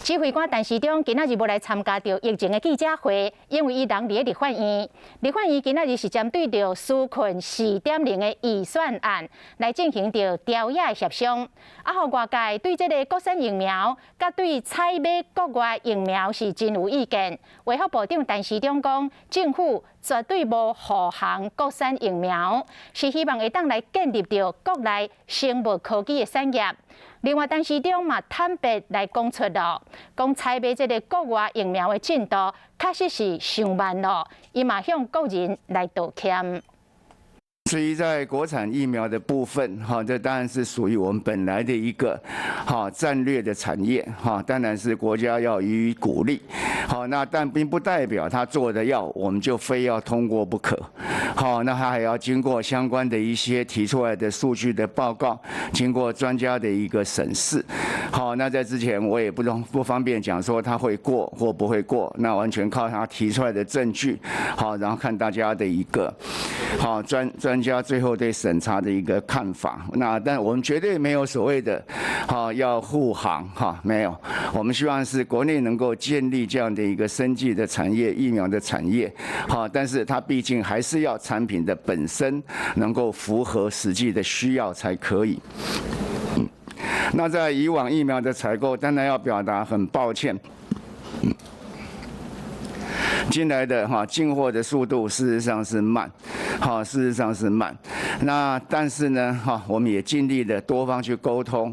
指揮官陳時中今仔日無來參加著疫情的記者會，因為伊人佇咧立法院。立法院今仔日是針對著紓困4.0的預算案來進行著朝野協商。啊，予外界對這个國產疫苗，佮對採買國外疫苗是真有意見。衛福部長陳時中講，政府絕對無護航國產疫苗，是希望會當來建立著國內生物科技的產業。另外，陳時中嘛坦白來講出囉，講採買這个國外疫苗的進度確實是傷慢囉，伊嘛向國人來道歉。至於在國產疫苗的部分，哈，這當然是屬於我們本來的一個哈戰略的產業，哈，當然是國家要予以鼓勵，好，那但並不代表他做的藥我們就非要通過不可，好，那他還要經過相關的一些提出來的數據的報告，經過專家的一個審視，好，那在之前我也不方便講說他會過或不會過，那完全靠他提出來的證據，好，然後看大家的一個好專家最後對審查的一個看法，那但我們絕對沒有所謂的，哈要護航哈，沒有，我們希望是國內能夠建立這樣的一個生技的產業、疫苗的產業，好，但是它畢竟還是要產品的本身能夠符合實際的需要才可以。那在以往疫苗的採購，當然要表達很抱歉。進來的哈進貨的速度事實上是慢，好，事實上是慢。那但是呢，哈，我們也盡力的多方去溝通。